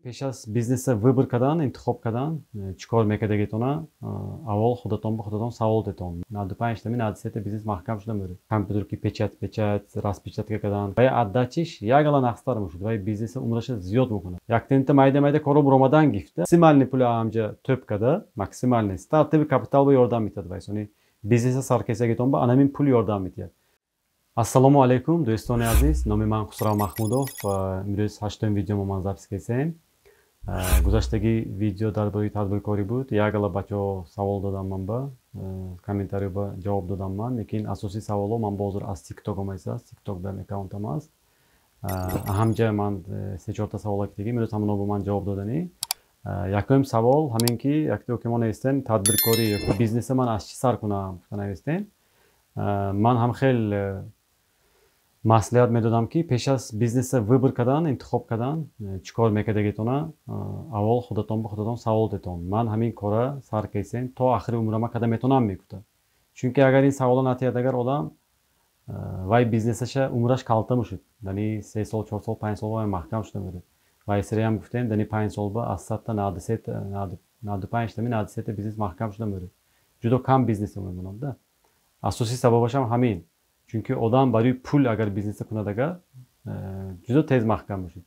Пеш аз бизнеса выбор кардан, интихоб кардан, чӣ кор мекардагитона, аввал худатон ба худатон савол детон. 95 тами 93та бизнес маҳкам шуда мурид. Компьютерки печать, распечатка кардан. Вай отдачиш ягала нақстар мешуд. Вай бизнеса умраша зиёд мекунад. Яктента майда майда коро буромадан гифта. Максимальный пули ҳамҷа тӯп када, максимальный стартовый капитал ба ёрдам метиҳад вай. Сони бизнеса саркесагитон ба анамин пул ёрдам метиҳад. Ассалому алайкум, дӯстони азиз. Номи ман Хусрав Маҳмудов. Имрӯз ҳаштум видеомо ман запись кардем. Гузаштаги видео дар бораи тадбиркорӣ буд. Ягала бачаҳо савол додам, ман ба комментариё ба ҷавоб додам ман, лекин асосии саволҳо ман бозор аз Тикток омайсааст. Тикток бам аккаунтам аст. Ҳамҷа ман се чорта савола китиги имрӯз ҳамоно ба ман ҷавоб доданӣ. Якум савол ҳамин ки якто ки мо навистем, тадбиркорӣ ё бизнеса ман аз чӣ сар кунам, гуфта навистем. Ман ҳам хел маслиҳат медодам, ки пеш аз бизнеса выбор кардан, интихоб кардан, чӣ кор мекардагитона, аввал худатон ба худатон савол детон: ман ҳамин кора сар кесем, то охири умрама када метонам, мегуфта. Чунки агар ин савола натиҳад агар одам, вай бизнесаша умраш калта мешуд. Дани 3 сол, 4 сол, 5 сол вай маҳкам шуда мерад. Вай сериам гуфтем, дани 5 сол ба аз 100-та 93, 95-тами 93-та бизнес маҳкам шуда мерад. Ҷудо кам бизнеса мемонад да. Асосии сабабашам ҳамин, чунки одам барои пул агар бизнеса кунад агар, ҷудо тез маҳкам мешуд.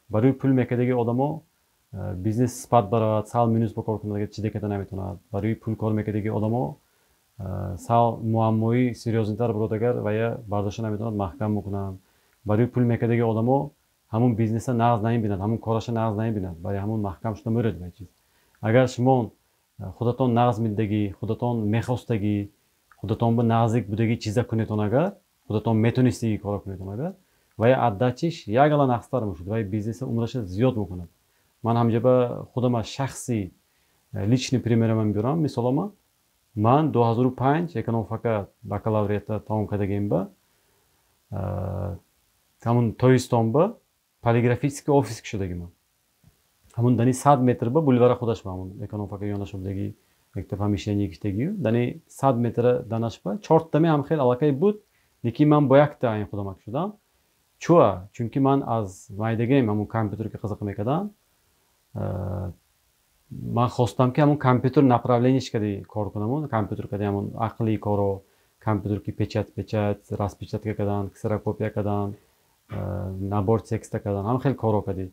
Барои пул мекардаги одамо бизнес спад баравад, сал минус ба кор кунад агар, чизе карда наметавонад. Барои пул кор мекардаги одамо сал муаммои серьёзныйтар бурод агар, вая бардошта наметавонад, маҳкам мекунанд. Барои пул мекардаги одамо ҳамун бизнеса нағз намебинад, ҳамун кораша нағз намебинад, барои ҳамун маҳкам шуда мерад вай чиз. Агар шумо худатон нағз медидагӣ, худатон мехостагӣ, худатон ба наздик будагӣ чиза кунетон агар, худатон метонистагӣ кора кунетон агар, вай отдачиш ягала нақстар мешуд, вай бизнеса умраша зиёд мекунад. Ман ҳамҷа ба худама шахси личный примерама мебиёрам, мисолама. Ман 2005 экономфака бакалавриата тамом кардагим ба ҳамун тобистон ба полиграфический офис кушодагиман. Ҳамун дани 100 метр ба булвара худаш ба ҳамун экономфака ёнаша будагӣ якта помещение гифтагию, дани 100 метра данаш ба чортами ҳам хел аллакай буд, лекин ман бо якта айн худамак шудам. Чуа? Чунки ман аз майдагиам ҳамун компютер ки қизиқ мекардам. Ман хостам, ки ҳамун компютер направлениеш кади кор кунаму компютер кади ҳамун ақлии коро, компютер ки печать, распечатка кардан, ксерокопия кардан, набор текста кардан, ҳам хел коро кади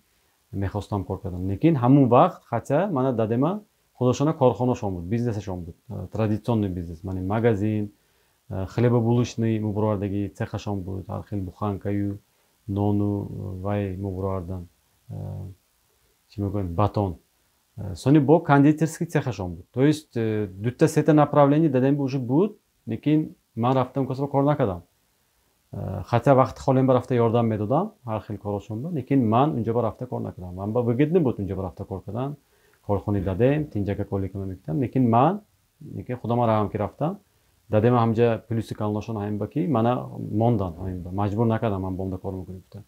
мехостам кор кардан. Лекин ҳамун вақт хотя мана дадема худошона корхонашон буд, бизнесашон буд, традиционный бизнес, мани магазин, хлебобулочный мубуровардагӣ цехашон буд, ҳар хел буханкаю нону вай мубуровардан, чӣ мегӯянд, батон. Сони бо кондитерский цехашон буд. То есть дута сета направление дадем уже буд, лекин ман рафтам касро кор накардам. Хотя вақти холем ба рафта ёрдам медодам ҳар хел корошон ба, лекин ман унҷо ба рафта кор накардам. Ман ба выгодно буд унҷо ба рафта кор кардан, корхони дадем тинҷака коликама мекунам, лекин ман лекин худама равам ки рафтам. Дадема ҳамҷа плюси калонашон ҳамин ба ки мана мондан, ҳамин ба маҷбур накардам, ман бомда кор мекунем гуфта.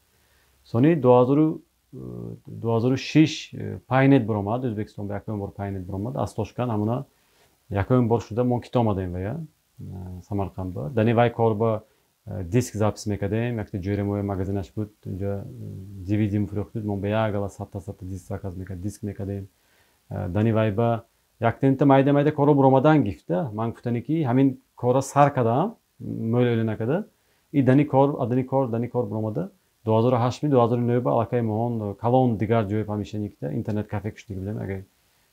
Сони 2006 пайнет биромад Ӯзбекистон ба, якумин бор пайнет биромад аз Тошканд. Ҳамуна якумин бор шуда мо кито омадем вая Самарқанд ба. Дани вай кор ба диск запись мекардем, якта ҷӯремои магазинаш буд, унҷа DVD мефурӯхтуд. Мо ба як гала садта садта диск заказ мекард, диск мекардем. Дани вай ба яктента майда майда коро биромадан гифта. Ман гуфтане ки ҳамин кора сар кардам, мӯл ӯле накарда и дани кор, адани кор, дани кор биромада. 2008, 2009 ба аллакай моҳон калон дигар ҷои помещение кита интернет кафе кушодагӣ будем, агар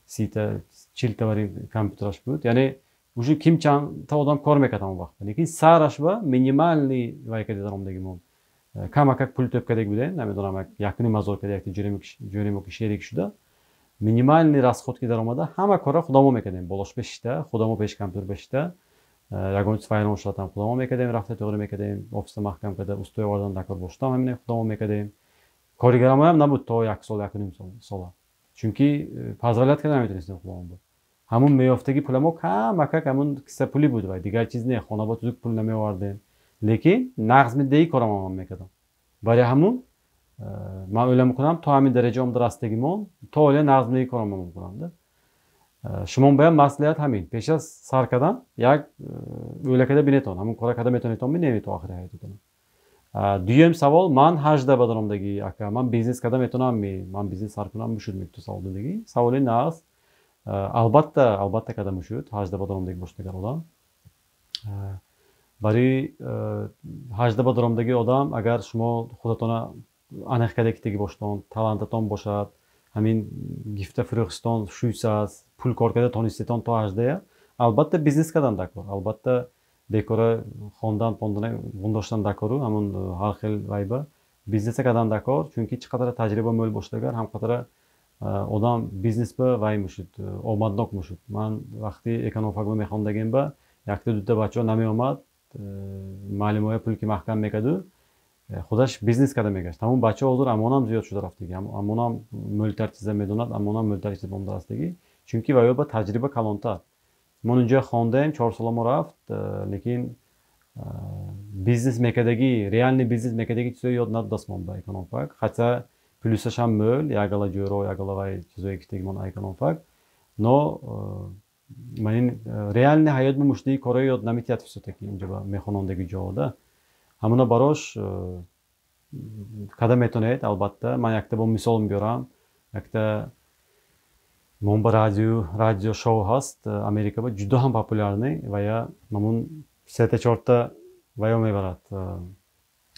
30-та 40-та вари компютераш буд, яъне уже ким чандта одам кор мекард ҳамон вақт. Лекин сараш ба минимальный вай кади даромадагимон, камакак пул тӯп кардагӣ будем, намедонам, 1,5 ҳазор кади якта ҷӯремо ки шерик шуда, минимальный расход ки даромада, ҳама кора худамо мекардем, болош бешита, худамо пеши компютер бешита, ягон чиз вайрон шудатам, худамо мекардем, рафта тоғри мекардем, офиса маҳкам карда, устои овардан дар кор боштам, ҳамине худамо мекардем. Коргарамоям набуд то як сол, якуним сола, чунки позволять карда наметонистем худамон буд. Ҳамун меёфтагӣ пуламо камакак ҳамун кисапулӣ буд, вай дигар чиз не, хона бо тузук пул намеовардем, лекин нағз медиҳӣ корамон ман мекардам. Барои ҳамун ман ӯйла мекунам, то ҳамин дараҷа омда растагимон, то оля нағз медиҳӣ корамон мекунам да. Шумо баям маслиҳат ҳамин: пеш аз сар кардан як ӯйла карда бинетон, ҳамун кора карда метавонетон, биневед то охири ҳаётатон. Дуюм савол: ман 18 ба даромдагӣ, ака, ман бизнес карда метавонам? Ман бизнес сар кунам, мушуд? Ту савол додагӣ, саволи нағз. Албатта, албатта, карда мушуд. 18 ба даромдагӣ бошад агар одам, барои 18 ба даромдагӣ одам, агар шумо худатона аниқ карда китагӣ бошедон, талантатон бошад, ҳамин гифта фурӯхистон шӯйсаз, пул кор карда тонистетон то 18-я, албатта, бизнес кардан даркор. Албатта, бекора хондан пондана гундоштан даркору ҳамун ҳар хел вайба бизнеса кардан даркор, чунки чӣ қадара таҷриба мӯл бошад агар, ҳам қадара одам бизнесба вай мушуд, омаднок мушуд. Ман вақти экономфакба мехондагем ба якта дута бачаҳо намеомад, муаллимоя пул ки маҳкам мекарду, худаш бизнес карда мегашт. Ҳамун бачаҳо ҳозир амонам зиёд шуда рафтагӣ, амонам мӯлтар чиза медонад, амонам мӯлтар чиза бомда растагӣ, чунки ваё ба таҷриба калонтар. Мо унҷо хондаем, 4 сола мо рафт, лекин бизнес мекардагӣ, реальный бизнес мекардагӣ чизое ёд надодаст мон ба экономфак. Хотя плюсашам мӯл, ягала ҷӯро, ягала вай чизое гифтагимон экономфак, но манин реальный ҳаёт ба муштаи корое ёд наметиҳад всё-таки инҷо ба мехонондаги ҷода. Ҳамуна барош када метонед, албатта. Ман якта бо мисол мебиёрам. Якта момба радио шоу ҳаст Америка ба, ҷудо ҳам популярный. Вая мамун сета чорта ваё мебарад,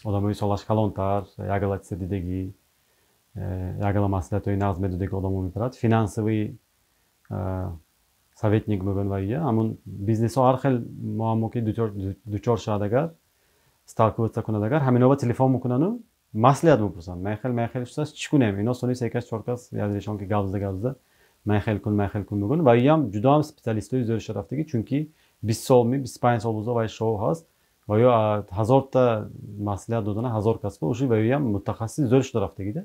одамои солаш калонтар, ягала чиза дидагӣ, ягала маслиҳатҳои нағз медодагӣ одамо мебарад, финансовый советник мегӯянд вая. Ҳамун бизнесҳо ҳар хел муаммо ки дучор шавад агар, сталкиваться кунад агар, ҳаминоба телефон мекунану маслиҳат мепурсанд: майхел, майхел шудааст, чӣ кунем? Ино сони се кас, чор кас язрешон ки гап зада, гап зада, майхел кун, майхел кун мегӯянд. Ва иам ҷудо ҳам специалистҳои зӯри шарафтагӣ, чунки 20 сол ми 25 сол бузо вай шоу ҳаст ва ё ҳазорта маслиҳат додана ҳазор кас уши ва ӯям мутахассис зӯр шуда рафтагида.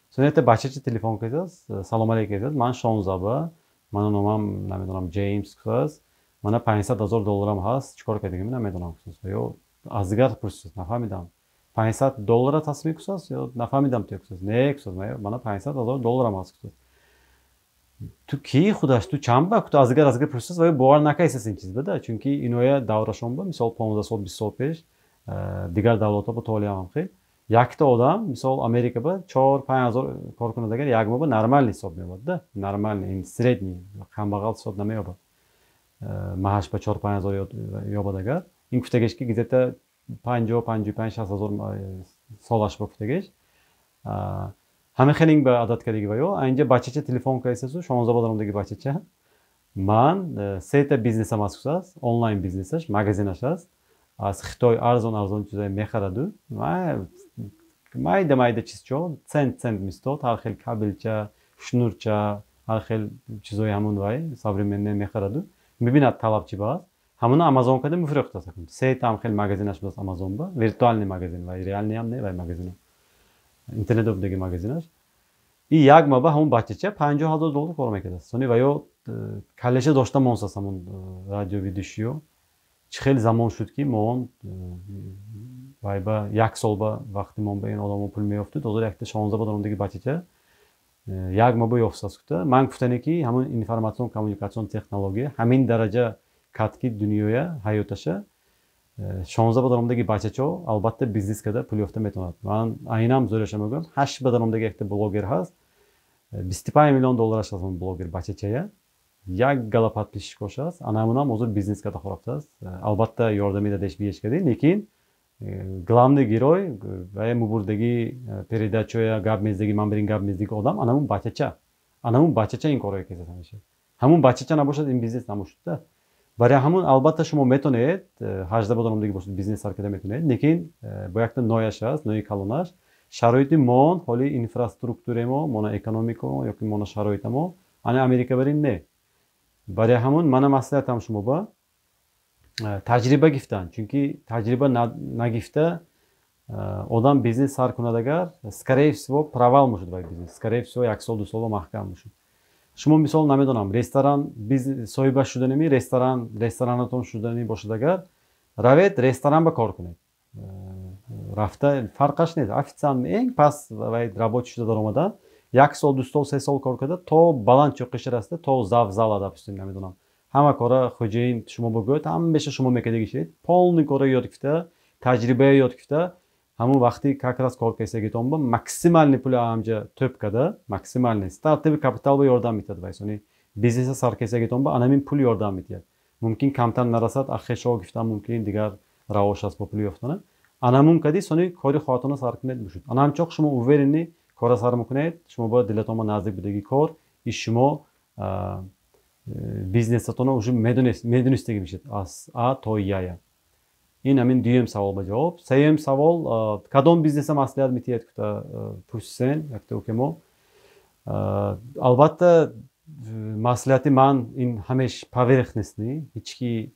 Сонета бачача телефон кардааст: «Салом алейкум», кардааст, «ман 16 ба, мана номам, намедонам, Ҷеймс», гуфтааст, «мана 500 000 долларам ҳаст, чӣ кор кардагим намедонам», гуфтааст. Ё аз дигар пурсид: «Нафаҳмидам, 500 доллара тасмӣ?» гуфтааст. «Ё нафаҳмидам ту», гуфтааст. «Не», гуфтааст, «мана 500 000 долларам ҳаст», гуфтааст. «Ту кӣ худаш, ту чанд ба?» гуфта, аз дигар пурсидааст. Ва ё бовар накардааст ин чиз бада, чунки иноя даврашон ба, мисол, 15 сол, 20 сол пеш дигар давлатҳо ба толиам хел якта одам, мисол, Америка ба 4-5 ҳазор кор кунад агар як моҳ ба, нормальный ҳисоб меёбад да, нормальный, ин средний, камбағал ҳисоб намеёбад. Маҳаш ба 4-5 ҳазор ёбад агар, ин гуфтагеш ки где-то 50, 55, 60 ҳазор солаш ба гуфтагеш. Ҳамин хел ин ба адат кардагӣ. Ва ё инҷа бачача телефон кардасу, 16 ба даромдаги бачача: «Ман сета бизнесам аст», гуфтааст, онлайн бизнесаш, магазинаш аст, аз Хитой арзон арзон чизое мехараду, майда майда чизчо, цент цент мистод, ҳар хел кабелча, шнурча, ҳар хел чизои ҳамун вай современный мехараду, мебинад талаб чи ба аст, ҳамуна Амазон карда мефурӯхтааст. Сетаам хел магазинаш будааст Амазон ба, виртуальный магазин, вай реальный ам не, вай магазина интернет будаги магазинаш. И як моҳ ба ҳамун бачача 50 000 доллар кор мекардааст. Сони ва ё калеша дошта монсааст ҳамун радио ведущийё. Чӣ хел замон шуд, ки моон вай ба як сол ба вақти мон ба ин одамо пул меёфтуд, ҳозир якта 16 ба даромдаги бачача як моҳ ба ёфтааст, гуфта. Ман гуфтане ки ҳамун информацион коммуникатсион технология ҳамин дараҷа кад ки дунёя ҳаёташа 16 ба даромдаги бачачо албатта бизнес карда пул ёфта метавонад. Ман айнам зӯраша мегӯям: 8 ба даромдаги якта блогер ҳаст, 25 миллион доллараш аст. Он блогер бачачая як гала подписчикош аст, ана ҳамунам ҳозир бизнес карда хорафтааст. Албатта, ёрдами дадеш биеш кардӣ, лекин главный герой вая мубурдагӣ, передачоя гап мездаги, ман бирин гап мездаги одам анамун бачача, анамун бачача ин корое кезад ҳамеша. Ҳамун бачача набошад, ин бизнес намошудда. Барои ҳамун, албатта, шумо метавонед, 18 ба даромдагӣ бошед, бизнес сар карда метавонед, лекин бо якта нояш аст, нои калонаш: шароити мон ҳоли, инфраструктураи мо, мона экономика мо ёки мона шароита мо ана Америка барин не. Барои ҳамун мана маслиҳатам шумо ба таҷриба гифтан, чунки таҷриба нагифта одам бизнес сар кунад агар, скорее всего, провал мешуд вай бизнес, скорее всего, як сол, 2 соло маҳкам мешуд. Шумо, мисол, намедонам, ресторан соҳиба шуданими, ресторанатон шуданӣ бошад агар, равед, ресторан ба кор кунед. Рафта, фарқаш нест, официант, эн пас вай рабочий шуда даромадан, як сол, 2 сол, 3 сол кор карда, то баланд чоқиша раста, то зав зала, допустим, намедонам, ҳама кора хоҷаин шумо бигӯяд, ҳамеша шумо мекардагӣ шед, полный кора ёд гирифта, таҷрибая ёд гирифта. Ҳамун вақти как раз кор кесагитон ба максимальный пули ҳамҷа тӯп када, максимальный стартовый капитал ба ёрдам метиҳад. Вайсони бизнеса сар кесагитон ба анамин пул ёрдам метиҳад. Мумкин камтар нарасад, ахешо гифтан мумкин, дигар равош аст бо пули ёфтана. Анамун кади сони кори хоҳатона сар кунед бушуд. Анамчоқ шумо уверенный кора сар мекунед, шумо бояд дилатон ба наздик будаги кор и шумо бизнесатона уже медонистаги мешед аз а то яя. Ин ҳамин дуюм савол ба ҷавоб. Сеюм савол, кадом бизнеса маслиҳат метиҳед, гуфта пурсисен якта укемо. Албатта, маслиҳати ман ин ҳамеш поверхностный, ҳеҷ ки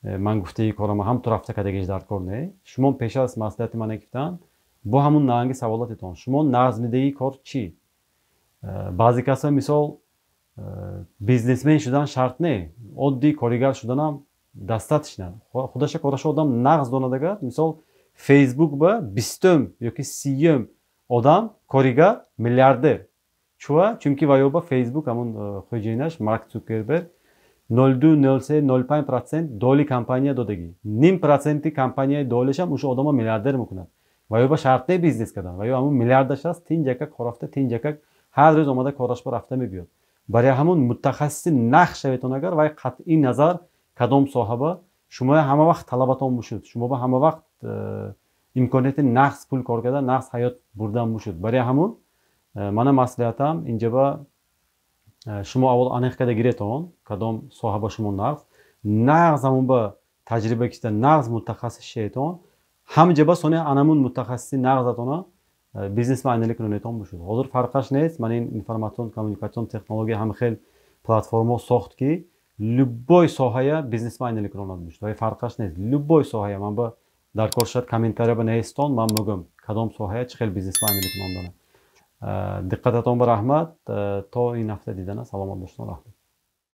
ман гуфтаи корама ҳам ту рафта кадагиш дар кор не. Шумо пеш аз маслиҳати мана гифтан бо ҳамун наанги саволотитон, шумо нағзмидагии кор чӣ? Баъзе касо, мисол, бизнесмен шудан шарт не, оддий коригар шуданам достаточно. Худаша кораша одам нағз донадагар, мисол, Фейсбук ба 20-ум ёки 30-ум одам коригар миллиардер. Чуа? Чунки ваёба Фейсбук ҳамун хоҷинаш Марк Цукерберг 02,03,05% доли компания додагӣ. Ним проценти компанияи долишам уша одама миллиардер мекунад. Ваёба шарт не бизнес кардан, ваё ҳамун миллиардаш аст, тинҷакак хорафта, тинҷакак ҳар рӯз омада корашба рафта мебиёд. Барои ҳамун мутахассиси нағз шаветон агар, вай қатъи назар кадом соҳаба шумо ҳама вақт талабатон бушуд, шумо ба ҳама вақт имконияти нағз пул кор кардан, нағз ҳаёт бурдан бушуд. Барои ҳамун мана маслиҳатам инҷаба, шумо аввал аниқ карда гиретон кадом соҳаба шумо нағз, нағз ҳамун ба таҷриба киста, нағз мутахассис шаветон, ҳамҷаба сони анамун мутахассиси нағзатона бизнес маънили кунонетон бушуд. Ҳозир фарқаш нест, ман ин информатсион коммуникатсион технология ҳам хел платформаҳо сохт, ки любой соҳая бизнес маънили кунонад бушуд. Вай фарқаш нест, любой соҳая. Ман ба дар кор шояд комментария ба наистон, ман мегӯям кадом соҳая чӣ хел бизнес маънили кунондана. Диққататон ба раҳмат, то ин ҳафта дидана, саломат бошед, раҳмат.